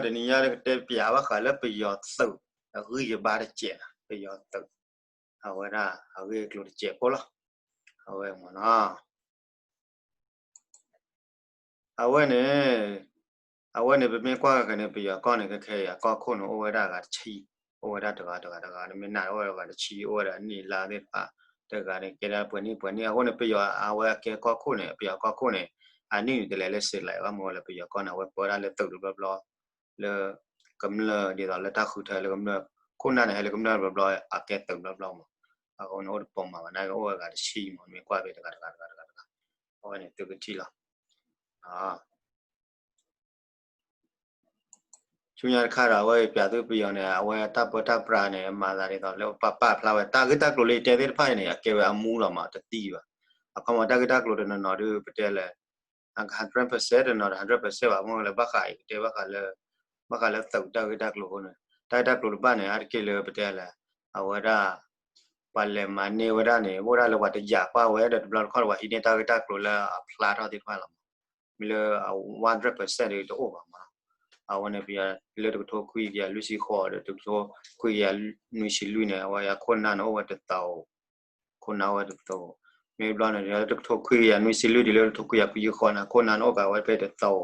တနံၤညါကတဲပၠးဘၣ်ဃးလၢပယီၤသုး အဂံၢ်အဘါတစဲး, ပယီၤသုး အဝဲဒၣ်အဂ့ၢ်အကျိၤတစဲးဖိလီၤ. အဝဲမ့ၢ်နီၤ အဝဲန့ၣ် အဝဲန့ၣ် ပမ့ၢ်ကွၢ်က့ၤန့ၣ် ပယီၤကီၢ်န့ၣ် ခဲခဲအံၤ အကီၢ်ခိၣ်န့ၣ် အိၣ်ဝဲဒၣ်အဂၤတဆံ, အိၣ်ဝဲဒၣ်တဂၤတဂၤတဂၤ, နမ့ၢ်နာ်အိၣ်ဝဲဒၣ်အဂၤတဆံ, အိၣ်ဝဲဒၣ်အနံၣ်အလါသ့ၣ်တဖၣ်, တဂၤန့ၣ် ကဲဒၣ်ပှဲၤနံၣ်ပှဲၤနံၣ်, အဃိန့ၣ် ပယီၤအဝဲအကဲကီၢ်ခိၣ်န့ၣ် ပယီၤကီၢ်ခိၣ်န့ၣ် အနံၣ်န့ၣ် တလဲၤလၢစ့းလဲၣ်, ဘၣ်မနုၤလဲၣ် ပယီၤကီၢ်န့ၣ် အဝဲပၢတၢ်လၢသုးတဘျီဘျီ လၢ ကမျၢၢ်ဒ်သိးလၢတၢ်ဃုထၢလၢကမျၢၢ်, ခိၣ်နၢ်န့ၣ် ဟဲလၢကမျၢၢ်တဘျီဘျီ အကဲသုးတဘျီဘျီမး, အဃိန့ၣ် အိၣ်တပိာ်မးဘၣ် နာ်က့အိၣ်ဝဲအဂၤတဆံမး, နမ့ၢ်ကွၢ်ဖဲတဂၤတဂၤတဂၤတဂၤတဂၤ, အဝဲန့ၣ်သုကထံၣ်လီၤ. ဆူညါတခါဒီး အဝဲပၠးသုပယီၤန့ၣ် အဝဲတၢ်ပၢတၢ်ပြးန့ၣ် မၤသးဒ်သိးလၢပပာ်ဖျါဝဲ တၢ်ဂ့ၢ်တၢ်ကျိၤလၢယတဲသ့ၣ်တဖၣ်အံၤန့ၣ် အကဲဝဲအမူလီၤမး, တသံဘၣ်. အခီပညီ တၢ်ဂ့ၢ်တၢ်ကျိၤတနီၤနီၤဒုး ပတဲလဲၣ် hundred percent တနီၤ hundred percent ဘၣ်, မ့ၢ်လၢဘၣ်ဃးအံၤ ကတဲဘၣ်ဃးလၢ ဘၣ်ဃးလၢသုးတၢ်ဂ့ၢ်တၢ်ကျိၤအဃိန့ၣ် တၢ်ဂ့ၢ်တၢ်ကျိၤတဘၣ်န့ၣ် အါတက့ၢ်လၢပတဲလဲၣ် အဝဲဒၣ် ပှၤလဲၤမၤန့ၢ်ဝဲဒၣ်န့ၣ် အိၣ်ဒၣ်လၢပှၤတယာ်ကွၢ်ဝဲဒီး တဘျီတခီၣ်ဒီး ပှၤဟံးန့ၢ်တၢ်ဂ့ၢ်တၢ်ကျိၤလၢအဖျါထီၣ်သ့ၣ်တဖၣ်လီၤမး, မ့ၢ်လၢ one hundred percent ဒီးတအိၣ်ဘၣ်မး. အဝဲန့ၣ် ပယီၤလၢတကထိခွံကယၤလွံၢ်ဆံဃိးဒီး တကထိခွံကယၤနွံဆံလွံၢ်န့ၣ် အဝဲအခိၣ်နၢ်န့ၣ်အိၣ်ဝဲတသိး, ခိၣ်နၢ်အိၣ်ဝဲတသိး, မ့ၢ်ဘျီန့ၣ် လၢတကထိခွံကယၤနွံဆံလွံၢ်တုၤလၢတကထိခွံကယၤခွံဆံဃိးန့ၣ် အခိၣ်နၢ်န့ၣ်အိၣ်ကးဝဲဖဲတသိး,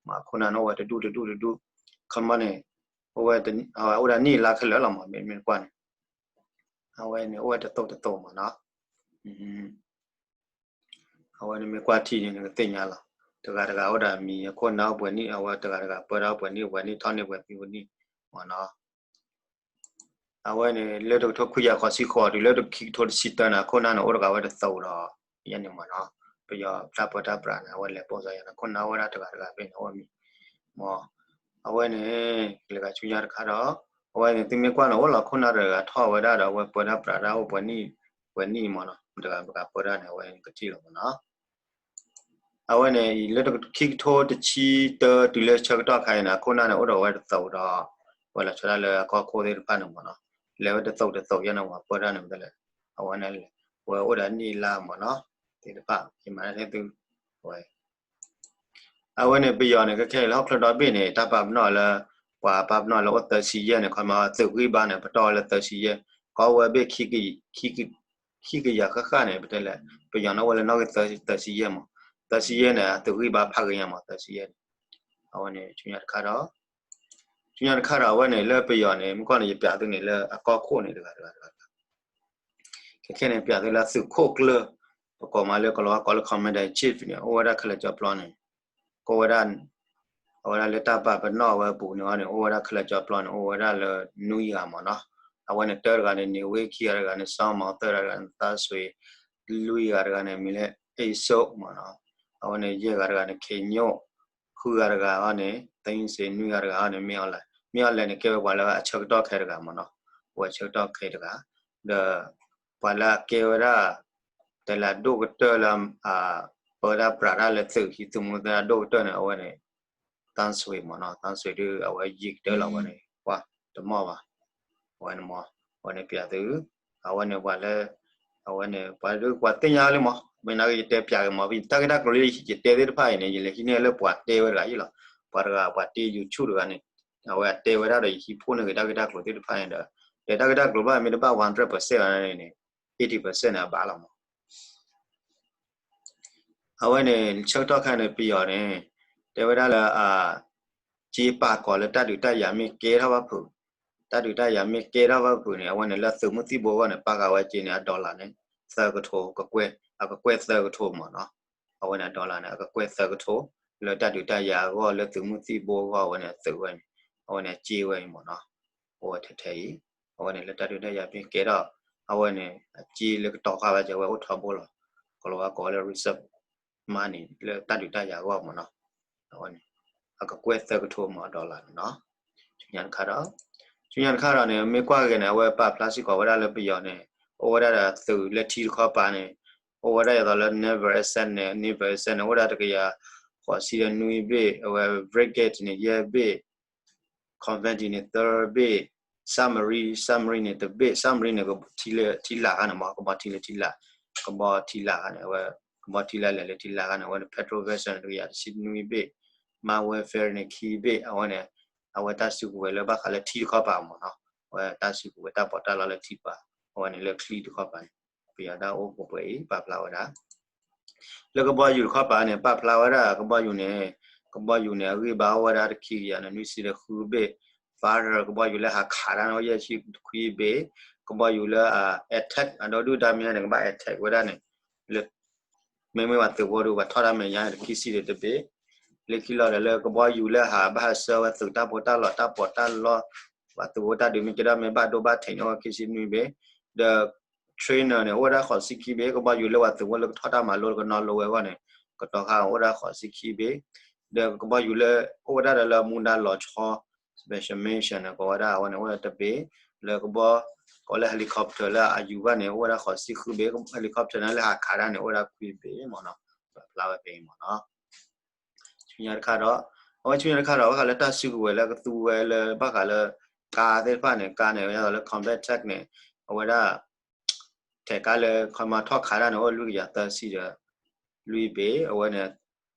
မ့ၢ်အခိၣ်နၢ်န့ၣ်အိၣ်ဝဲတဒူၣ်တဒူၣ်တဒူၣ်, ခီမီန့ၣ် အိၣ်ဝဲ အိၣ်ဒၣ်နံၣ်လါခဲလၢာ်လီၤမး မ့မ့ၢ်ကွၢ်န့ၣ် အဝဲန့ၣ်အိၣ်ဝဲတသိးတသိးမးနီၤ. အဝဲန့ၣ်မ့ၢ်ကွၢ်ထံန့ၣ် နကသ့ၣ်ညါလီၤ. တဂၤတဂၤအိၣ်ဒီးအမံၤ အခိၣ်နၢ်အိၣ်ပှဲၤနံၣ်, အဝဲတဂၤတဂၤပၢတၢ်အိၣ်ပှဲၤနံၣ် ပှဲၤနံၣ်ထီၣ်န့ၢ်ပှဲၤသံပှဲၤနံၣ်မးနီၤ. အဝဲန့ၣ် လၢတကထိခွံကယၤဃိးဆံဃိးတုၤလၢခံကထိတဆံတၢန့ၣ် အခိၣ်နၢ်န့ၣ်အိၣ်တဂၤဝဲတသိးဒီး ယဲန့ၣ်မးနီၤ. ပယီၤတၢ်ပၢတၢ်ပြးန့ၣ် အဝဲလဲၤပိာ်စီယၤန့ၣ် ခိၣ်နၢ်အိၣ်ဝဲဒၣ်တဂၤတဂၤဖဲန့ၣ် အဝဲမံၤမး. အဝဲန့ၣ် ကလဲၤဂၤဆူညါတခါဒီး အဝဲန့ၣ် သုမ့ၢ်ကွၢ်န့ၣ် အိၣ်လီၤခိၣ်နၢ်တဂၤထီၣ်ဝဲဒၣ်ဒီး အဝဲပၢတၢ်ပြးတၢ်အိၣ်ပှဲၤနံၣ် ပှဲၤနံၣ်မးနီၤ. တဂၤတဂၤပၢတၢ်န့ၣ် အဝဲကထံၣ်လီၤမးနီၤ. အဝဲန့ၣ် လၢခံကထိတဆံတၢတုၤလၢဆၢကတီၢ်ခါအံၤန့ၣ် အခိၣ်နၢ်န့ၣ် အိၣ်ဒီးဝဲတသိးဒီး ပှၤလီၤဆီဒၣ်လၢအကီၢ်ခိၣ်သ့ၣ်တဖၣ်န့ၣ်မးနီၤ, လဲၤဝဲတသိးတသိးယဲန့ၣ် ပှၤပၢတၢ်န့ၣ်မးလဲၣ်, အဝဲန့ၣ် ဝဲအိၣ်ဒီးနံၣ်လါမးနီၤ, သ့ၣ်တဖၣ် ယမၤတၢ်ထဲသု ဝဲ အဝဲန့ၣ် ပယီၤန့ၣ် ခဲခဲအံၤလၢဟီၣ်ခိၣ်ဒီဘ့ၣ်န့ၣ် တၢ်ပာ်ပနီၣ်လၢ ပှၤပာ်ပနီၣ်လၢအိၣ်သၢဆံယဲၢ်န့ၣ် ခီမီသုးဂံၢ်ဘါန့ၣ် ပတီၢ်ဝဲလၢသၢဆံယဲၢ်, ကီဝဲဘ့ၣ် ခံကယၤဃၣ်ဃၣ်န့ၣ် ပတဲလဲၣ် ပယီၤန့ၣ်အိၣ်ဝဲလၢနီၣ်ဂံၢ်သၢဆံယဲၢ်မး, သၢဆံယဲၢ်န့ၣ် အသုးဂံၢ်ဘါဖးဂ့ၤညါမး သၢဆံယဲၢ်န့ၣ်, အဝဲန့ၣ် ဆူညါတခါဒီး ဆူညါတခါဒီး အဝဲန့ၣ် လၢပယီၤန့ၣ် မ့ၢ်ကွၢ်န့ၣ် ယပျးသုန့ၣ်လၢအကီၢ်ခိၣ်န့ၣ်တဂၤတဂၤတဂၤတဂၤ ခဲခဲန့ၣ် ပျးသုလၢသုးခိၣ်ကျၢၢ်, ပကိးမးလၢကလီၤဝါကိးလၢ commander in chief န့ၣ် အိၣ်ဝဲဒၣ်ခဲလၢာ်ကၠီပျီန့ၣ်, ကအိၣ်ဝဲဒၣ်, အဝဲဒၣ်လၢတၢ်ပာ်ပနီၣ်အဝဲအပူၤန့ၣ်န့ၣ် အိၣ်ဝဲဒၣ်ခဲလၢာ်ကၠီပျီန့ၣ် အိၣ်ဝဲဒၣ်လၢနွံဂၤမးနီၤ, အဝဲန့ၣ်တၢတဂၤန့ၣ် န့ၢ်ဝ့ခံဂၤတဂၤန့ၣ် စီၤမီၤသၢဂၤတဂၤန့ၣ် သးစွ့, လွံၢ်ဂၤတဂၤန့ၣ် မံၤလၢ အ့စိမးနီၤ, အဝဲန့ၣ် ယဲၢ်ဂၤတဂၤန့ၣ် ခ့ညိၣ်, ဃုဂၤတဂၤအံၤန့ၣ် သ့စ့, နွံဂၤတဂၤအံၤန့ၣ် မ့ၢ်အီၤလဲၣ်, မ့ၢ်အီၤလဲၣ်န့ၣ် ကဲဝဲပှၤလၢအဆၢကတီၢ်ခဲတဂၤမးနီၤ, ပှၤဆၢကတီၢ်ခဲတဂၤ, ဒီး ပှၤလၢအကဲဝဲဒၣ် တဲလၢအဒိၣ်ကတၢၢ်လၢ ပၢတၢ်ပြးတၢ်လၢသုးဟံးသုးမုၢ်သၢဒိၣ်ကတၢၢ်န့ၣ် အဝဲန့ၣ် သၣ်စွ့မးနီၤ, သၣ်စွ့ဒုး အဝဲယံာ်ကတၢၢ်လီၤ အဝဲန့ၣ် ပှၤတမီၢ်ဘၣ်, အဝဲန့ၣ်မး, အဝဲန့ၣ်ပျးသု, အဝဲန့ၣ်ပှၤလၢ, အဝဲန့ၣ် ပှၤဒုးပှၤသ့ၣ်ညါလံမး, မ့ၢ်နာ်က့ယတဲပျးက့ၤမး, တၢ်ဂ့ၢ်တၢ်ကျိၤလၢယတဲသ့ၣ်တဖၣ်အံၤန့ၣ် ယလဲၤဟံးန့ၢ်လၢပှၤတဲဝဲတဂၤအံၤလီၤ, ပှၤတဂၤ ပှၤတ့ YouTube တဂၤန့ၣ်, အဝဲအတဲဝဲဒၣ်ဒီးယဟံးဖှိၣ်န့ၢ်ဂ့ၤတၢ်ဂ့ၢ်တၢ်ကျိၤသ့ၣ်တဖၣ်န့ၣ်ဒီး, ဒီးတၢ်ဂ့ၢ်တၢ်ကျိၤဘၣ်မ့ၢ်တဘၣ် one hundred percent ဘၣ်န့ၣ်န့ၣ်, eighty percent န့ၣ် အဘၣ်လီၤမး အဝဲန့ၣ် ဆၢကတီၢ်ခဲအံၤန့ၣ် ပယီၤန့ၣ် တဲဝဲဒၣ်လၢ စ့ပာ်ကီၤလၢတၢ်ဒုးတၢ်ယၤမ့ၢ်ကဲထီၣ်ဘၣ်ဖုး, တၢ်ဒုးတၢ်ယၤမ့ၢ်ကဲထီၣ်ဘၣ်ဖုးန့ၣ် အဝဲန့ၣ်လၢသုးမုၢ်သံၣ်ဘိအဂီၢ်န့ၣ် ပာ်ဃာ်ဝဲစ့န့ၣ် အ dollar န့ၣ် သၢကထိ, အကကွဲၢ်သၢကထိမးနီၤ, အဝဲန့ၣ် အ dollar န့ၣ် အကကွဲၢ်သၢကထိ လၢတၢ်ဒုးတၢ်ယၤအဂီၢ် လၢသုးမုၢ်သံၣ်ဘိအဂီၢ် အဝဲန့ၣ်အသုးဝဲန့ၣ်, အဝဲန့ၣ်အစ့ဝဲအံၤမးနီၤ, အိၣ်ဝဲထဲထဲအံၤ, အဝဲန့ၣ်လၢတၢ်ဒုးတၢ်ယၤမ့ၢ်ကဲထီၣ်, အဝဲန့ၣ် အစ့လၢကတီၤဃာ်ဝဲစ့ဝဲအိၣ်ထီဘိလီၤ, ကလီၤဝါကိးလၢ reserve money လၢတၢ်ဒုးတၢ်ယၤအဂီၢ်မးနီၤ, အဝဲန့ၣ် အကကွဲၢ်သၢကထိမး dollar န့ၣ်နီၤ, ဆူညါတခါဒီး, ဆူညါတခါဒီးန့ၣ် မ့ၢ်ကွၢ်က့ၤန့ၣ် အဝဲပာ်ဖျါစ့ၢ်ကီးဝဲဒၣ်လၢပယီၤန့ၣ် အိၣ်ဝဲဒၣ်ဒီးသုးလၢထံတခီပၤန့ၣ်, အိၣ်ဝဲဒၣ်ဒ်သိးလၢ naval asset န့ၣ် naval asset န့ၣ် အိၣ်ဝဲဒၣ်တကယၤဃိးဆံဒီးနွံဘ့ၣ်, အဝဲ frigate န့ၣ် ယဲၢ်ဘ့ၣ် converter န့ၣ် သၢဘ့ၣ်, submarine, submarine န့ၣ် တဘ့ၣ်, submarine န့ၣ် ကဘီထံလၢထံလာ်ခါန့ၣ်မး, ကဘီထံလၢထံလာ်, ကဘီထံလာ်ခါန့ၣ် အဝဲ ကဘီထံလၢလဲၤလၢထံလာ်ခါန့ၣ် အဝဲန့ၣ် patrol vessel န့ၣ် တကယၤတဆံနွံဘ့ၣ်, Modern Warfare န့ၣ် ခံဘ့ၣ် အဝဲန့ၣ် အဝဲတၢ်စုကဝဲၤလၢဘၣ်ဃးလၢထံတခီပၤမ့ၢ်နီၤ, အဝဲတၢ်စုကဝဲၤတၢ်ပီးတၢ်လီလၢထံတခီပၤ, အဝဲန့ၣ်လၢချံတခီပၤန့ၣ် ပယီၤတၢ်အိၣ်ပှဲၤပှဲၤအံၤ ပာ်ဖျါဝဲဒၣ် လၢကဘီယူၤတခီပၤန့ၣ် ပာ်ဖျါဝဲဒၣ်ကဘီယူၤန့ၣ်, ကဘီယူၤန့ၣ် အဂံၢ်ဘါအိၣ်ဝဲဒၣ်တခံကယၤန့ၣ် နွံဆံဒီးဃုဘ့ၣ်, fighter ကဘီယူၤလၢဟးခးတၢ်န့ၣ် အိၣ်ယဲၢ်ဆံခွံဘ့ၣ်, ကဘီယူၤလၢ attack အဒိဒုၣ်ဒါမ့ၢ်န့ၣ် ကဘၣ် attack ဝဲဒၣ်န့ၣ် လၢ မ့မ့ၢ်ပှၤသုးဖိဒီး ပှၤထီၣ်တၢ်မဲာ်ညါန့ၣ် တခံဆံဒီးတဘ့ၣ်, လၢခံလီၤဒီးလၢကဘီယူၤလၢဟးဘၣ်ဟးဆှၢဝဲသုးတၢ်ပီးတၢ်လီ တၢ်ပီးတၢ်လီ, ပှၤသုးဖိတၢ်ဒုးမ့ၢ်ကဲထီၣ်မ့ၢ်ဘၣ်ဒိဘၣ်ထံးန့ၣ် အိၣ်ဝဲခံဆံနွံဘ့ၣ်, ဒီး trainer န့ၣ် အိၣ်ဝဲဒၣ်ဃိးဆံခံဘ့ၣ်, ကဘီယူၤလၢပှၤသုးဖိလၢကထီၣ်တၢ်မၤလိလၢကနီလိဝဲအဂီၢ်န့ၣ် ကတီၤခါအိၣ်ဝဲဒၣ်ဃိးဆံခံဘ့ၣ်, ဒီးကဘီယူၤလၢ အိၣ်ဝဲဒၣ်ဒီးလၢမူဒါလီၤဆီ special mission န့ၣ် ကိးဝဲဒၣ်အဝဲန့ၣ်အိၣ်ဝဲဒၣ်တဘ့ၣ်, လၢကဘီ ကိးလၢ helicopter လၢအယူၤဘၣ်န့ၣ် အိၣ်ဝဲဒၣ်ဃိးဆံဃုဘ့ၣ်, helicopter န့ၣ်လၢဟးခးတၢ်န့ၣ် အိၣ်ဝဲဒၣ်ခွံဘ့ၣ်မ့ၢ်နီၤ, ပာ်ဖျါဝဲဖဲအံၤမ့ၢ်နီၤ. ဆူညါတခါဒီး, အဝဲဆူညါတခါဒီး ဘၣ်ဃးလၢတၢ်စုကဝဲၤလၢကသူဝဲလၢဘၣ်ဃးလၢ ကါသ့ၣ်တဖၣ်န့ၣ်, ကါန့ၣ် ဒ်သိးလၢ combat tank န့ၣ်, အဝဲဒၣ် ထဲးကါလၢ ခီမီထီၣ်ခးတၢ်န့ၣ် အိၣ်လွံၢ်ကယၤသၢဆံဒီး လွံၢ်ဘ့ၣ်, အဝဲန့ၣ်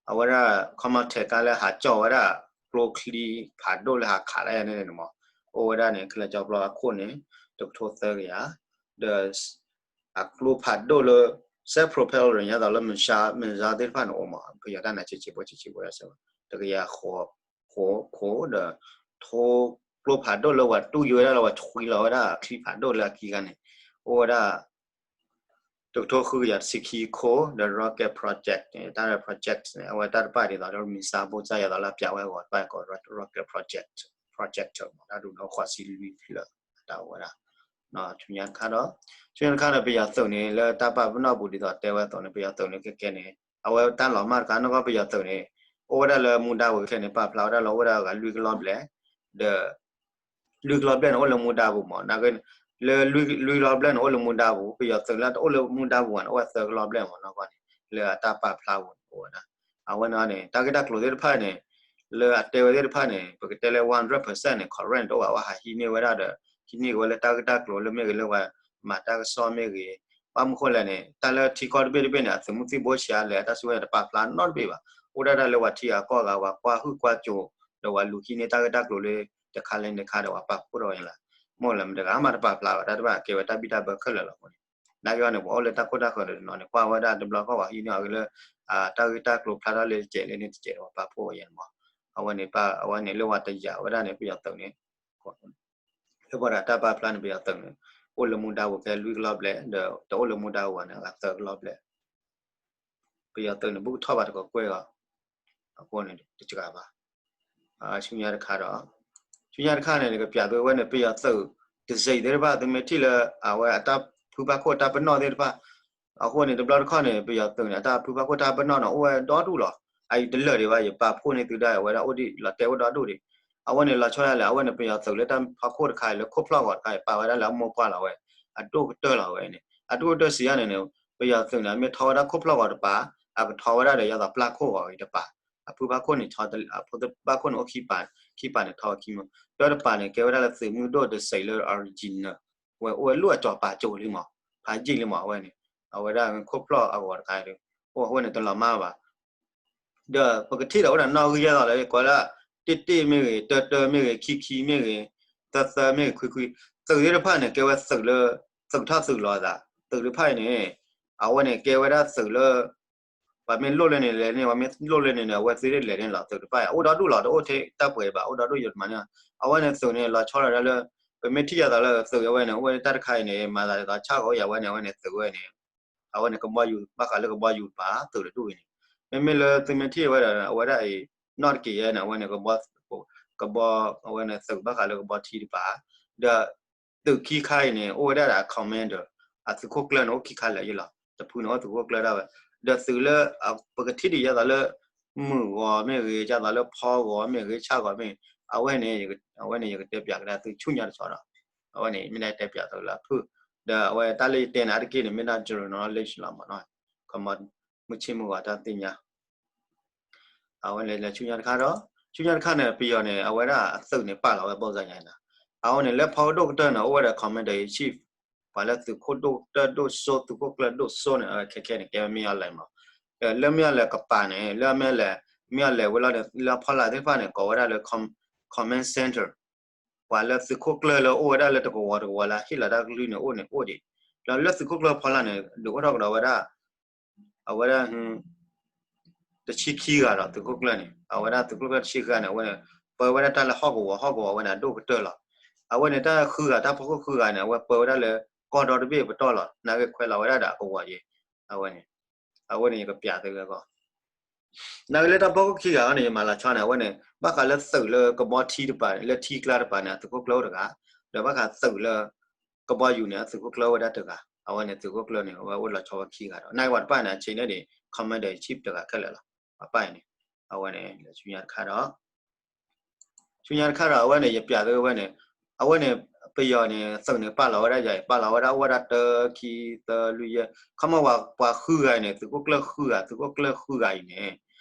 အဝဲဒၣ် ခီမီထဲးကါလၢဟးကၠီၣ်ဝဲဒၣ် ကျိချံဖးဒိၣ်လၢဟးခးတၢ်န့ၣ်န့ၣ်မ့ၢ်, အိၣ်ဝဲဒၣ်န့ၣ် ခဲလၢာ်ကၠီပျီအခိၣ်န့ၣ် တကထိသၢကယၤ, ဒီး အကျိဖးဒိၣ်လၢ self propelled ဒ်သိးလၢ မံၤစါသ့ၣ်တဖၣ်န့ၣ်အိၣ်မ့ၢ် ပယီၤတၢ်နါဆံးဆံးဖိဆံးဆံးဖိ တကယၤဃိး, ဃိး, ဃိးဒီး ထိကျိဖးဒိၣ်လၢပှၤတူၢ်ယိာ်ဝဲဒၣ်လၢပှၤဆွံလီၤဝဲဒၣ်အချံဖးဒိၣ်လၢအခံဂၤန့ၣ် အိၣ်ဝဲဒၣ် တကထိဃုကယၤတဆံခံခိၣ်, ဒီး rocket project န့ၣ် တၢ် project န့ၣ် အဝဲတၢ်တဖၣ်ဒ်သိးလၢ မံၤစါဘိၣ်စၢ် ဒ်သိးလၢအပျးဝဲအဂီၤတဖၣ်ကိး rocket project, projector မ့ၢ် တၢ်ဒုးန့ၣ်ဃိးဆံလွံၢ်ဖျၢၣ် တၢ်အိၣ်ဝဲဒၣ် ဆူညါတခါဒီး, ဆူညါတခါဒီး ပယီၤသုးန့ၣ် လၢတၢ်ပာ်ပနီၣ်ပူၤဒ်သိးတဲဝဲအသိးန့ၣ် ပယီၤသုးန့ၣ် ခဲကဲန့ၣ် အဝဲတၢ်လီၤမၢ်တခါနီၢ်ကီၢ်ပယီၤသုးန့ၣ် အိၣ်ဝဲဒၣ်လၢမူဒါပူၤခဲကဲန့ၣ် ပာ်ဖျါဝဲဒၣ်လၢအိၣ်ဝဲဒၣ်ဂၤလွံၢ်ကလီၢ်ဘျဲၣ်, ဒီး လွံၢ်ကလီၢ်ဘျဲၣ်န့ၣ် အိၣ်လၢမူဒါပူၤမ့ၢ် နာ်က့ လၢလွံၢ်ကလီၢ်ဘျဲၣ်န့ၣ် အိၣ်လၢမူဒါပူၤ, ပယီၤသုးလၢတအိၣ်လၢမူဒါပူၤဘၣ်န့ၣ် အိၣ်ဝဲသၢကလီၢ်ဘျဲၣ်မ့ၢ်နီၢ်ကီၢ်န့ၣ် လၢအတၢ်ပာ်ဖျါပူၤန့ၣ် အိၣ်ဝဲဒၣ်. အဝဲန့ၣ်န့ၣ် တၢ်ဂ့ၢ်တၢ်ကျိၤသ့ၣ်တဖၣ်န့ၣ် လၢအတဲဝဲသ့ၣ်တဖၣ်န့ၣ် ပကတဲလၢ one hundred percent န့ၣ် correct တအိၣ်ဘၣ်, အဝဲဟးဟံးန့ၢ်ဝဲဒၣ်ဒီး ဟံးန့ၢ်ဝဲလၢတၢ်ဂ့ၢ်တၢ်ကျိၤလၢမ့ၢ်ဂ့ၤ လၢပှၤမၤတၢ်ကစီၣ်မ့ၢ်ဂ့ၤ, ဘၣ်မနုၤဃိလဲၣ်န့ၣ် တၢ်လၢထံကီၢ်တဘ့ၣ်တဘ့ၣ်န့ၣ် အသုးမုၢ်သံၣ်ဘိဆံးအါလဲၣ် အတၢ်စုဝဲန့ၣ် တပာ်ဖျါနီတဘ့ၣ်ဘၣ်. အိၣ်ဒၣ်တၢ်လၢပှၤထံဂၤကီၢ်ဂၤ ပှၤကွၢ်ဟုၣ်ကွၢ်စိၤ ဒီးပှၤလူၤဟံးန့ၢ်တၢ်ဂ့ၢ်တၢ်ကျိၤလၢ တခါလၢတခါဒီးပှၤပာ်ဖှိၣ်ထီၣ်ဝဲန့ၣ်လီၤ. မ့ၢ်လၢမတၤတဂၤမးတပာ်ဖျါဘၣ်, တၢ်တဖၣ်ကဲဝဲတၢ်ဘံၣ်တၢ်ဘၢခဲလၢာ်လီၤအဃိန့ၣ်, နာ်က့အီၤန့ၣ် ပှၤအိၣ်လၢတၢ်ခိၣ်တၢ်ဃၢၤတနီၤန့ၣ် ကွၢ်ဝဲဒၣ်တဘျီဃီပှၤဟံးန့ၢ်အီၤက့ၤလၢ တၢ်ဂ့ၢ်တၢ်ကျိၤဖျါထီၣ်လၢတစဲးလၢန့ၣ်တစဲးဒီးပှၤပာ်ဖှိၣ်ဝဲယဲန့ၣ်မး. အဝဲန့ၣ် အဝဲန့ၣ်လၢပှၤတယာ်ဝဲဒၣ်န့ၣ် ပယီၤသုးန့ၣ် လၢပှၤဒီးတၢ်ပာ်ဖျါန့ၣ် ပယီၤသုးန့ၣ် အိၣ်လၢမူဒါပူၤခဲလွံၢ်ကလီၢ်ဘျဲၣ် ဒီးတအိၣ်လၢမူဒါပူၤဘၣ်န့ၣ် အဂၤသၢကလီၢ်ဘျဲၣ် ပယီၤသုးန့ၣ် ဘူးကထီၣ်ဘၣ်တကကွဲၢ်အီၤ, အဃိန့ၣ် တစှၤဘၣ်. ဆူညါတခါဒီး, ဆူညါတခါန့ၣ် ကပျးသုဝဲန့ၣ် ပယီၤသုးတစဲးသ့ၣ်တဖၣ် သုမ့ၢ်ထံၣ်လၢ အဝဲအတၢ်ဖုဘၣ်ခိၣ်တၢ်ပနီၣ်သ့ၣ်တဖၣ်, အဃိန့ၣ် တဘျီတခီၣ်န့ၣ် ပယီၤသုးန့ၣ် အတၢ်ဖုဘၣ်ခိၣ်တၢ်ပနီၣ်န့ၣ် အိၣ်ဝဲဒီဒူၣ်လီၤ. အအံၤတလၢာ်ဒံးဘၣ် ယပာ်ဖှိၣ်န့ၢ်သုဒၣ်အဝဲဒၣ်အိၣ်ဒံးလီၤတဲာ်အိၣ်ဒီဒူၣ်ဒံး. အဝဲန့ၣ် လီၤဆီဒၣ်လဲာ် အဝဲန့ၣ် ပယီၤသုးလၢတၢ်ဖီခိၣ်တခါအံၤ လၢခိၣ်ဖျီၣ်ဂီၤတခါအံၤ ပာ်ဝဲဒၣ်လၢအမိၢ်ပှၢ်လီၤဝဲ, အဒိၣ်ကတၢၢ်လီၤဝဲန့ၣ် အဒိၣ်ကတၢၢ်စံးယါန့ၣ်န့ၣ် ပယီၤသုးန့ၣ် မ့ၢ်ထီဝဲဒၣ်ခိၣ်ဖျီၣ်ဂီၤတပၤ, အကထီဝဲဒၣ်ဒီးယသးပျၢ်ခိၣ်ဂီၤအံၤတပၤ, အဖုဘၣ်ခိၣ်န့ၣ် အဖုဘၣ်ခိၣ်န့ၣ်အိၣ်ခံပၤ, ခံပၤန့ၣ်ထီဝဲခံမး, ဒီးတပၤန့ၣ် ကဲဝဲဒၣ်လၢသုးမုၢ်ဒိၣ်တစဲးလၢ original ဝဲအိၣ်ဝဲလၢအစီၤပၤကၠိလံမး, ဖးယံာ်လံမး အဝဲန့ၣ်, အဝဲဒၣ်ခိၣ်ဖျီၣ်အဂီၤတခါအံၤ အိၣ်အဝဲန့ၣ်တလီၤမၢ်ဘၣ် ဒီးပကထံၣ်ဒီးအိၣ်ဒီးနီၣ်ဂံၢ်ယဲၢ်သိးလၢကိးလၢ တ့ၢ်တ့ၢ်မ့ၢ်ဂ့ၤ, တၢတၢမ့ၢ်ဂ့ၤ, ခံခံမ့ၢ်ဂ့ၤ, သၢသၢမ့ၢ်ဂ့ၤ, ခွံခွံ, သုးသ့ၣ်တဖၣ်န့ၣ် ကဲဝဲသုးလၢ သုးထီၣ်သုးလီၤအသး, သုးတဖၣ်အံၤန့ၣ် အဝဲန့ၣ်ကဲဝဲဒၣ်သုးလၢ ပှၤမ့ၢ်လိၣ်လၢန့ၣ်လဲၤန့ၣ်, ပှၤမ့ၢ်လိၣ်လၢန့ၣ်န့ၣ် အဝဲသ့ၣ်လဲၤန့ၣ်လီၤ. သုးတဖၣ်အံၤ အိၣ်ဒီဒူၣ်လီၤ, တအိၣ်ထဲတၢ်ပှဲၤဘၣ်, အိၣ်ဒီဒူၣ်ယိာ်တမးန့ၣ်, အဝဲန့ၣ်သုးန့ၣ် လီၤဆီဒၣ်တၢ်လၢ ပမ့ၢ်ထံၣ်ယဲၢ်သိးလၢသုးအဝဲန့ၣ် အိၣ်ဝဲတၢ်တခါအံၤန့ၣ် မၤသးဒ်သိးဆၣ်ဂီၤယဲၢ်ဝဲန့ၣ် အဝဲန့ၣ်သုးဝဲန့ၣ် အဝဲန့ၣ်ကဘီယူၤ ဘၣ်ဃးလၢကဘီယူၤတပၤ သုးတဒူၣ်အံၤန့ၣ်, မ့မ့ၢ်လၢသုမ့ၢ်ထံၣ်ဝဲဒီး အဝဲဒၣ်အံၤ နီၣ်တက့ၢ်ယဲၢ်န့ၣ် အဝဲန့ၣ် ကဘီ ကဘီ အဝဲန့ၣ်သုးဘၣ်ဃးလၢကဘီထံတပၤ, ဒီးသုးခံခါအံၤန့ၣ် အိၣ်ဝဲဒၣ်ဒီးအ commander အသုးခိၣ်ကျၢၢ်န့ၣ် အိၣ်ခံခါလၢာ်ယဲၢ်လီၤ. တဖုန့ၣ်အိၣ်သုးခိၣ်ကျၢၢ်ဒၣ်ဝဲ, ဒီးသုးလၢ ပကထံၣ်ဒံးယဲၢ်သိးလၢ မုၢ်ဂီၤမ့ၢ်ဂ့ၤ, ယဲၢ်သိးလၢဖီဂီၤမ့ၢ်ဂ့ၤ, ဆၣ်ဂီၤမ့ၢ်ဂ့ၤ, အဝဲန့ၣ် အဝဲန့ၣ် ယကတဲပျးကဒါသုဆူညါတဆီဒီး အဝဲန့ၣ် မ့ၢ်ဒၣ်တဲပျးသုလၢဖုၣ်, ဒီးအဝဲတၢ်လၢယတဲန့ၣ် အါတက့ၢ်န့ၣ် မ့ၢ်ဒၣ် general knowledge လီၤမ့ၢ်နီၤ, ကမၤမုၢ်ဆ့ၣ်မုၢ်ဂီၤတၢ်သ့ၣ်ညါ အဝဲန့ၣ်လဲၤဆူညါတခါဒီး ဆူညါတခါန့ၣ် ပယီၤန့ၣ် အဝဲဒၣ်အသုးန့ၣ် ပာ်လီၤဝဲဘီၣ်စၢ်ညါန့ၣ်, အဝဲန့ၣ် လၢဖီကဒိၣ်ကတၢၢ်န့ၣ် အိၣ်ဝဲဒီး commander in chief ပှၤလၢသုးခိၣ်ဒိၣ်ကတၢၢ်ဒိၣ်စိ သုးခိၣ်ကျၢၢ်ဒိၣ်စိန့ၣ် ခဲခဲန့ၣ် ကဲဝဲမ့ၢ်အီၤလဲၣ်မး, လၢမ့ၢ်အီၤလဲၣ်ကပၤန့ၣ် လၢအမ့ၢ်လဲၣ် မ့ၢ်အလဲၤဝဲလီၤန့ၣ် လၢအဖီလာ်သ့ၣ်တဖၣ်န့ၣ် ကိးဝဲဒၣ်လၢ comment center, ပှၤလၢသုးခိၣ်ကျၢၢ်လၢအိၣ်ဝဲဒၣ်လၢတကဝီၤတကဝီၤလၢဟ့ၣ်လီၤတၢ်ကလုၢ်န့ၣ်အိၣ်န့ၣ်အိၣ်ဒံး, ဒီးလၢသုးခိၣ်ကျၢၢ်ဖီလာ်န့ၣ် ဒုးအိၣ်ထီၣ်ကဒီးဝဲဒၣ် အဝဲဒၣ် တဆံခံဂၤဒီးသုးခိၣ်ကျၢၢ်န့ၣ် အဝဲဒၣ်သုးခိၣ်ကျၢၢ်တဆံခံဂၤန့ၣ် အဝဲန့ၣ် ပၢဝဲဒၣ်တၢ်လၢဟီၣ်ကဝီၤ, ဟီၣ်ကဝီၤအဝဲန့ၣ်အဒိၣ်ကတၢၢ်လီၤ. အဝဲန့ၣ်တၢ်ဃုဂၤ တၢ်ဖီခိၣ်ဃုဂၤန့ၣ် အဝဲပၢဝဲဒၣ်လၢကီၢ်ဒီတဘ့ၣ်ပတီၢ်လီၤ. နာ်က့ခွဲးလီၤဝဲဒၣ်ဒီးအကဝီၤယဲၤ, အဝဲန့ၣ် အဝဲန့ၣ်ယကပျးသုဝဲကီး နာ်က့လၢတၢ်ဖီခိၣ်ခံဂၤအံၤန့ၣ် ယမၤလီၤဆီန့ၣ် အဝဲန့ၣ် ဘၣ်ဃးလၢသုးလၢကဘီထံတပၤန့ၣ် လၢထံကျါတပၤန့ၣ် အသုးခိၣ်ကျၢၢ်အိၣ်တဂၤ, ဒီးဘၣ်ဃးသုးလၢ ကဘီယူၤန့ၣ် အသုးခိၣ်ကျၢၢ်အိၣ်ဝဲဒၣ်တဂၤ, အဝဲန့ၣ်သုးခိၣ်ကျၢၢ်န့ၣ် အဝဲအိၣ်လီၤဆီဝဲခံဂၤဒီး နာ်က့ပှၤတဖၣ်န့ၣ် အဆံးန့ၣ်ဒံး commander in chief တဂၤခဲလၢာ်လီၤ. ပၢ်အံၤန့ၣ် အဝဲန့ၣ် ဆူညါတခါဒီး ဆူညါတခါဒီး အဝဲန့ၣ် ယပျးသုဝဲန့ၣ် အဝဲန့ၣ် ပယီၤန့ၣ် သုးန့ၣ် ပာ်လီၤဝဲဒၣ်ယၤအံၤ ပာ်လီၤဝဲဒၣ်အိၣ်ဝဲဒၣ်တၢ ခံ သၢ လွံၢ် ယဲၢ် ခီမီၢ်ပှၤဃုဂၤအံၤန့ၣ် သုးခိၣ်ကျၢၢ်ဃုဂၤ သုးခိၣ်ကျၢၢ်ဃုဂၤအံၤန့ၣ်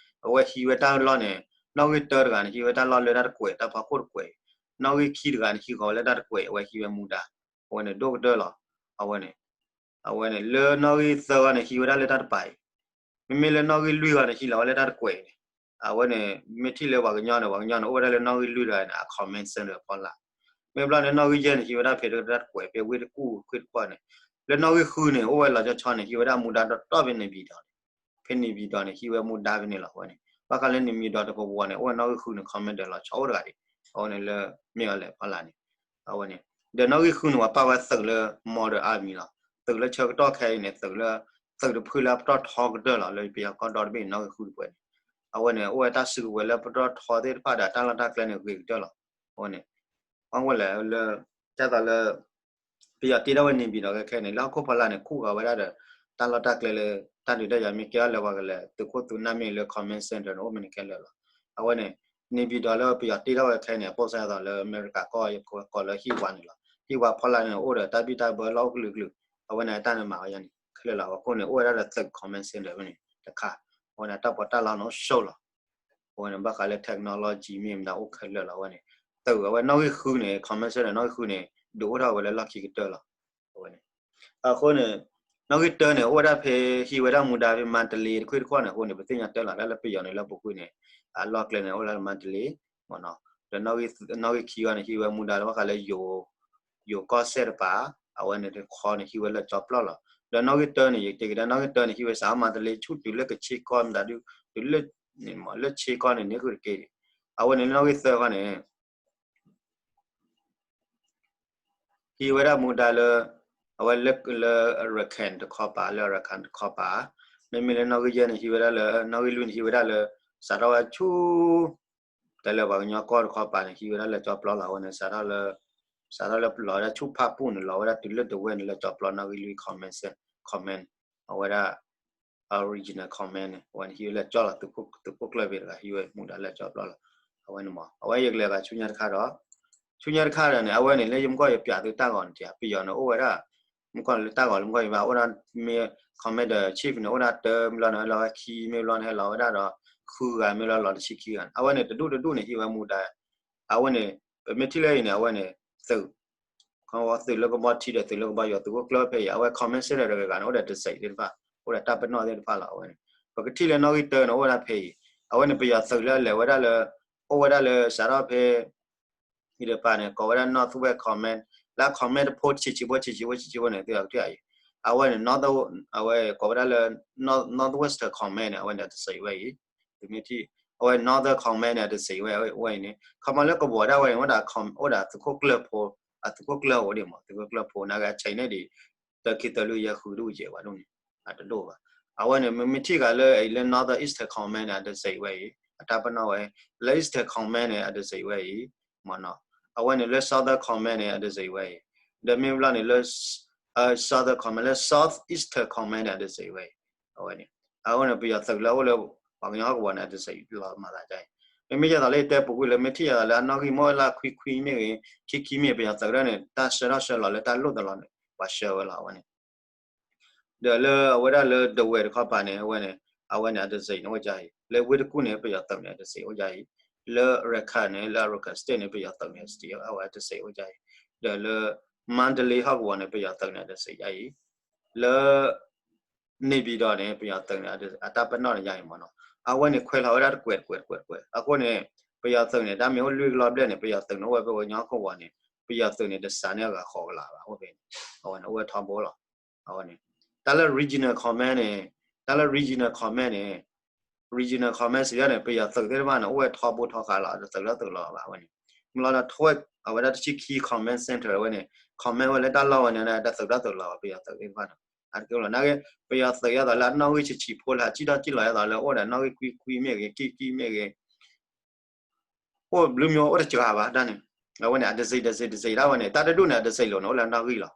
အဝဲဟံးဝဲတၢ်လီၢ်န့ၣ် နီၣ်ဂံၢ်တၢတဂၤန့ၣ် ဟံးဝဲတၢ်လီၢ်လၢတၢ်တကွဲး တၢ်ဖီခိၣ်တကွဲး, နီၣ်ဂံၢ်ခံတဂၤန့ၣ် ဟံးဃီၤဝဲလၢတၢ်တကွဲး အဝဲဟံးဝဲမူဒါ, အဝဲန့ၣ်ဒိၣ်ကတၢၢ်လီၤ. အဝဲန့ၣ် အဝဲန့ၣ် လၢနီၣ်ဂံၢ်သၢဂၤန့ၣ် ဟံးဝဲဒၣ်လၢတၢ်တပၤအံၤ, မ့မ့ၢ်လၢနီၣ်ဂံၢ်လွံၢ်ဂၤန့ၣ် ဟံးလီၤဝဲလၢတၢ်တကွဲးန့ၣ်, အဝဲန့ၣ် မ့ၢ်ထံၣ်လၢပှၤကညီန့ၣ် ပှၤကညီန့ၣ် အိၣ်ဝဲဒၣ်လၢနီၣ်ဂံၢ်လွံၢ်တဂၤန့ၣ် အ command center ဖီလာ်, မ့ၢ်ဘျီန့ၣ် နီၣ်ဂံၢ်ယဲၢ်န့ၣ် ဟံးဝဲဒၣ်ဖဲတၢ်တကွဲး ဖဲဝ့ၢ်တကူၣ်ခွ့ၣ်တပီၢ်န့ၣ်, လၢနီၣ်ဂံၢ်ဃုန့ၣ် အိၣ်ဝဲလီၤဆီဆီန့ၣ် ဟံးဝဲဒၣ်မူဒါဒီးတီၢ်ဖဲန့ၣ်ဘံၤဒီးန့ၣ် ဖဲန့ၣ်ဘံၤဒီးန့ၣ် ဟံးဝဲမူဒါဖဲန့ၣ်လီၤ. အဝဲန့ၣ် ဘၣ်ဃးလၢန့ၣ်ဘံၤဒီးတကဝီၤန့ၣ် အိၣ်ဝဲနီၣ်ဂံၢ်ဃုန့ၣ် command ဒီးလီၤဆီအိၣ်တဂၤဒံး, အဝဲန့ၣ်လၢ မ့ၢ်အလဲၤဖီလာ်န့ၣ်, အဝဲန့ၣ် ဒီးနီၣ်ဂံၢ်ဃုန့ၣ် ပှၤပာ်ဝဲသုးလၢ model army လီၤ. သုးလၢဆၢကတီၢ်ခဲအံၤန့ၣ် သုးလၢ သုးတဖုလၢပတီၢ်ထီကတၢၢ်လီၤ လၢပယီၤကီၢ်ဒီတဘ့ၣ်န့ၣ် နီၣ်ဂံၢ်ဃုတပှဲၤန့ၣ်, အဝဲန့ၣ် အိၣ်ဝဲတၢ်စုကဝဲၤလၢပတီၢ်ထီသ့ၣ်တဖၣ်ဒီးတၢ်လီၢ်တၢ်ကျဲန့ၣ် ဂ့ၤကတၢၢ်လီၤ. အဝဲန့ၣ် အဝဲလဲၣ်လၢ ကဲသိးလၢ ပယီၤတ့ထီၣ်ဝဲန့ၣ်ဘံၤဒီးခဲခဲန့ၣ် လၢဟီၣ်ခိၣ်ဖီလာ်န့ၣ် ခူၣ်ဂၤဝဲဒၣ်ဒီး တၢ်လီၢ်တၢ်ကျဲလၢ တၢ်ဒုးတၢ်ယၤမ့ၢ်ကဲထီၣ်လၢပှၤကလဲၤ သုးခိၣ်သုးနၢ်မ့ၢ်လၢ command center န့ၣ် အိၣ်မ့ၢ်န့ၣ်ခဲလၢာ်လီၤ. အဝဲန့ၣ် န့ၣ်ဘံၤဒီးလၢပယီၤတ့ထီၣ်ဝဲခဲန့ၣ် အပိၢ်စၢ်သိးလၢအမဲရကၤကီၢ် ကိးလၢဟံၣ်ဝါန့ၣ်လီၤ. ဟံၣ်ဝါဖီလာ်န့ၣ် အိၣ်ဒီးတၢ်ဘံၣ်တၢ်ဘၢလီၢ်အိၣ်ကလုာ်ကလုာ်, အဝဲန့ၣ်တၢ်န့ၣ်မၤဝဲယါန့ၣ် ခဲလၢာ်လီၤ. အဃိန့ၣ် အိၣ်ဝဲဒၣ်ဒီးသုး command center ဖဲန့ၣ်တခါ, အဝဲန့ၣ်တၢ်ပီးတၢ်လီန့ၣ်အိၣ်ဆိးလီၤ. အဝဲန့ၣ် ဘၣ်ဃးလၢ technology မ့ၢ်မတၤအိၣ်ခဲလၢာ်လီၤ. အဝဲန့ၣ် သုးအဝဲနီၣ်ဂံၢ်ဃုန့ၣ် command center နီၣ်ဂံၢ်ဃုန့ၣ် ဒုးအိၣ်ထီၣ်ဝဲလၢလီၢ်ခံကတၢၢ်လီၤ. အဝဲန့ၣ် အဃိန့ၣ် နီၣ်ဂံၢ်တၢန့ၣ် အိၣ်ဝဲဒၣ်ဖဲ ဟံးဝဲဒၣ်မူဒါဖဲ မါတလ့တခွ့ၣ်တခီၣ်န့ၣ် အဃိန့ၣ် ပသ့ၣ်ညါတၢ်လီၤ တၢ်လၢပယီၤန့ၣ်လၢပူၤကွံာ်န့ၣ် အလီၢ်ကျဲန့ၣ် အိၣ်လၢမါတလ့ မ့ၢ်နီၤ, ဒီးနီၣ်ဂံၢ်ခံဂၤန့ၣ် ဟံးဝဲမူဒါလၢဘၣ်ဃးလၢ ယိၤကီၢ်စဲၣ်တပၤ, အဝဲန့ၣ်တခီန့ၣ် ဟံးဝဲလၢကၠီပျီလီၤ. ဒီးနီၣ်ဂံၢ်တၢန့ၣ် ယတဲက့ၤဒၣ် နီၣ်ဂံၢ်တၢန့ၣ် ဟံးဝဲစးအီၣ်မါတလ့ဆူၣ်တုၤလၢကဆ့ကီၢ်မတၤဒု တုၤလၢ လၢဆ့ကီၢ်န့ၣ် န့ၢ်ဃုာ်တက့ၢ်. အဝဲန့ၣ်လၢနီၣ်ဂံၢ်သၢခီန့ၣ် ဟံးဝဲဒၣ်မူဒါလၢ အဝဲလၢ လၢ Rakhine တခီပၤ လၢ Rakhine တခီပၤ, မ့မ့ၢ်လၢနီၣ်ဂံၢ်ယဲၢ်န့ၣ် ဟံးဝဲဒၣ်လၢ နီၣ်ဂံၢ်လွံၢ်န့ၣ် ဟံးဝဲဒၣ်လၢ စးထီၣ်ဝဲဆူၣ် တၢ်လၢပှၤကညီကီၢ်တခီပၤန့ၣ် ဟံးဝဲဒၣ်လၢကၠီပျီလီၤ. အဝဲန့ၣ် စးထီၣ်လၢ စးထီၣ်လၢလီၤဝဲဒၣ်ဆူၣ်ဖၣ်ပူၣ်န့ၣ် လီၤဝဲဒၣ်တုၤလၢဒဝဲၢ်န့ၣ် လၢကၠီပျီနီၣ်ဂံၢ်လွံၢ် command, command အဝဲဒၣ် original command န့ၣ် အဝဲန့ၣ် ဟံးဝဲလၢကၠီလီၤ. သုးခိၣ်ကျၢၢ်ဘ့ၣ်တဂၤ ဟံးဝဲမူဒါလၢကၠီပျီလီၤ. အဝဲန့ၣ်မ့ၢ် အဝဲယကလဲၤဘၣ်ဆူညါတခါဒီး ဆူညါတခါဒီးန့ၣ် အဝဲန့ၣ် လၢယမ့ၢ်ကီၢ်ယပျးသုတၢ်ဂီၤန့ၣ် ပယီၤန့ၣ် အိၣ်ဝဲဒၣ် မ့ၢ်ကီၢ်လၢတၢ်ဂီၤလၢမ့ၢ်ကီၢ်ယဘၣ် အိၣ်ဒၣ်မ့ၢ် commander chief န့ၣ် အိၣ်ဒၣ်တၢ မ့ၢ်ဘျီန့ၣ် ဟဲလီၤဝဲခံ မ့ၢ်ဘျီန့ၣ် ဟဲလီၤဝဲဒၣ်ဒီး ဃုဂၤ မ့ၢ်ဘျီလီၤတဆံခံဂၤန့ၣ် အဝဲန့ၣ် တဒူၣ်တဒူၣ်န့ၣ် ဟံးဝဲမူဒါ အဝဲန့ၣ် ပမ့ၢ်ထံၣ်လၢအံၤန့ၣ် အဝဲန့ၣ် သုး သုးလၢကဘီထံဒီးသုးလၢကဘီယူၤ သုးခိၣ်ကျၢၢ်ဖဲအံၤ အဝဲ command center တဂၤဂၤန့ၣ် အိၣ်ဒီးတစဲးသ့ၣ်တဖၣ် အိၣ်ဒီးတၢ်ပနီၣ်သ့ၣ်တဖၣ်လီၤ. အဝဲန့ၣ် ပကထံၣ်လၢနီၣ်ဂံၢ်တၢန့ၣ် အိၣ်ဝဲဒၣ်ဖဲအံၤ အဝဲန့ၣ် ပယီၤသုးလၢအလဲၤဝဲဒၣ်လၢ အိၣ်ဝဲဒၣ်လၢစးထီၣ်ဖဲ အံၤတပၤန့ၣ် ကိးဝဲဒၣ် Northwest Command လၢ command တဖိဆံးဆံးဖိဆံးဆံးဖိဆံးဆံးဖိန့ၣ် သုကထံၣ်အံၤ အဝဲန့ၣ် North အဝဲကိးဝဲဒၣ်လၢ North- Northwestern Command န့ၣ် အဝဲန့ၣ်တစဲးဝဲအံၤ သုမ့ၢ်ထံၣ် အဝဲ Northern Command န့ၣ် အတစဲးဝဲအံၤန့ၣ် ခီမီလၢကဝီၤဒၣ်ဝဲန့ၣ် အိၣ်ဒၣ် အိၣ်ဒၣ်သုးခိၣ်ကျၢၢ်ဖိ အသုးခိၣ်ကျၢၢ်အိၣ်ဒံးမး သုးခိၣ်ကျၢၢ်ဖိ နာ်က့အဆဲးန့ၣ်ဒံး တၢခံတၢလွံၢ်ယဲၢ်ဃုဒူၣ်ယဲၢ်ဝဲဒၣ်န့ၣ် အတဒိၣ်ဘၣ်. အဝဲန့ၣ် မ့မ့ၢ်ထံၣ်ဂၤလၢအံၤလၢ Northern Eastern Command န့ၣ် အတစဲးဝဲအံၤ အတၢ်ပနီၣ်ဝဲ လၢ Eastern Command န့ၣ် အတစဲးဝဲအံၤ မ့ၢ်နီၤ အဝဲန့ၣ်လၢ Southern Command န့ၣ် အတစဲးဝဲအံၤ ဒီးမ့ၢ်ဘျီန့ၣ်လၢ Southern Command လၢ South Eastern Command န့ၣ် အတစဲးဝဲအံၤ အဝဲန့ၣ် အဝဲန့ၣ် ပယီၤသုးလၢအအိၣ်လၢ ပှၤကညီဟီၣ်ကဝီၤန့ၣ် အတစဲးလီၤမၤသးဒ်အံၤ မ့မ့ၢ်ယဲသိးလၢယတဲပူၤကွံာ်လၢ မ့ၢ်ထံၣ်ယဲသိးလၢအနီၣ်ဂံၢ်မ့ၢ်လၢခွံခွံမ့ၢ်ဂ့ၤ ခံခံမ့ၢ် ပယီၤသုးဒၣ်န့ၣ် တၢ်ဆှၢထီၣ်ဆှၢလီၤလၢတၢ်လိၣ်သးလီၤန့ၣ် ပှၤဆှၢဝဲလီၤ အဝဲန့ၣ် ဒီးလၢအဝဲဒၣ်လၢဒဝဲၢ်တခီပၤန့ၣ် အဝဲန့ၣ် အဝဲန့ၣ် အတစဲးန့ၣ်အိၣ်ဒ်အံၤ လၢဝ့ၢ်တကူၣ်န့ၣ် ပယီၤသုးန့ၣ် အတစဲးအိၣ်ဒ်အံၤ လၢ Rakhine န့ၣ် လၢ Rakhine State န့ၣ် ပယီၤသုးန့ၣ် အဝဲတစဲးအိၣ်ဒ်အံၤ ဒီးလၢ Mandalay ဟီၣ်ကဝီၤန့ၣ် ပယီၤသုးန့ၣ် အတစဲးဒ်အံၤ လၢ န့ၣ်ပၢၢ်ဒီးန့ၣ် ပယီၤသုးန့ၣ် အတၢ်ပနီၣ်န့ၣ်ယါအံၤမ့ၢ်နီၤ အဝဲန့ၣ်ခွဲးလီၤဝဲဒၣ်တကွဲးတကွဲးတကွဲးတကွဲး အဃိန့ၣ် ပယီၤသုးန့ၣ် တၢ်မ့ၢ်အိၣ်လွံၢ်ကလီၢ်ဘျဲၣ်န့ၣ် ပယီၤသုးန့ၣ်အိၣ်ဝဲဖဲပှၤကညီဟီၣ်ကဝီၤန့ၣ် ပယီၤသုးန့ၣ် တစးန့ၢ်အဂၤဃိးကလးဘၣ် အိၣ်ဖဲန့ၣ် အဝဲန့ၣ် အိၣ်ဝဲထီဘိလီၤ. အဝဲန့ၣ် တၢ်လၢ regional command န့ၣ် တၢ်လၢ regional command န့ၣ် regional command စံးယါန့ၣ် ပယီၤသုးသ့ၣ်တဖၣ်န့ၣ် အိၣ်ဝဲထီဘိထီဃာ်လီၤ တသုးထီၣ်သုးလီၤဘၣ် အဝဲန့ၣ် မ့ၢ်လီၤဒီး အဝဲဒၣ်တဆံခံ command center ဝဲန့ၣ် command ဝဲလၢတၢ်လီၢ်ဝဲန့ၣ် တသုးထီၣ်သုးလီၤဘၣ် ပယီၤသုးသ့ၣ်တဖၣ်န့ၣ် အတက့လီၤ နာ်က့ ပယီၤသုးယါသိးလၢအနီၣ်ဂံၢ်ဆံးဆံးဖိလၢ စံၣ်ထီၣ်စံၣ်လီၤယါသိးလၢအိၣ်ဒီးနီၣ်ဂံၢ်ကွံကွံမ့ၢ်ဂ့ၤ ကံကံမ့ၢ်ဂ့ၤ အိၣ်ဘျုးမ့ၢ်အိၣ်တစှၤဘၣ်တၢ်န့ၣ် အဝဲန့ၣ် အတစ့းတစ့းတစ့းဒၣ်ဝဲန့ၣ် တၢ်တဒူၣ်န့ၣ် အတစ့းလိာ်န့ၣ် အိၣ်လၢနီၣ်ဂံၢ်လီၤ.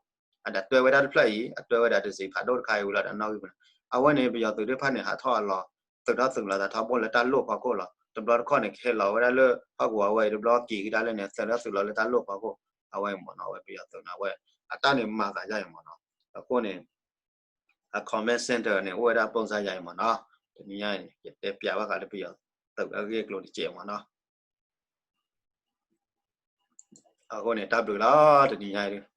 အတၢ်တွဲဝဲဒၣ်တဖျၢၣ်အံၤ အတၢ်တွဲဝဲဒၣ်တစ့းဖးဒိၣ်တခါအံၤဝံၤလီၤဒီးနီၣ်ဂံၢ်ပူၤန့ၣ် အဝဲန့ၣ် ပယီၤသုးသ့ၣ်တဖၣ်န့ၣ် ဟးထီၣ်အလီၤ သုးထီၣ်သုးလီၤသးထီဘိလၢတၢ်လိၣ်ဖီခိၣ်လီၤ. တဘျီတခီၣ်န့ၣ် ကဟဲလီၤဝဲဒၣ်လၢဟီၣ်ကဝီၤဝဲအံၤ တဘျီတခီၣ်န့ၣ် ကဟဲလီၤဝဲဒၣ်လၢသုးလီၤလၢတၢ်လိၣ်ဖီခိၣ် အဝဲမ့ၢ်နီၤ အဝဲပယီၤသုးန့ၣ် အဝဲ အတၢ်န့ၣ်မၤသးယါအံၤမ့ၢ်နီၤ. အဃိန့ၣ် အ command center န့ၣ် အိၣ်ဝဲဒၣ် ပုံစံ ယၤအံၤမ့ၢ်နီၤ. တနံၤညါအံၤန့ၣ် ယတဲပျးဘၣ်ဃးလၢပယီၤသုးအဂ့ၢ်အကျိၤတစဲးမ့ၢ်နီၤ. အဃိန့ၣ် တၢ်ဘျုးလီၤ တနံၤညါအံၤ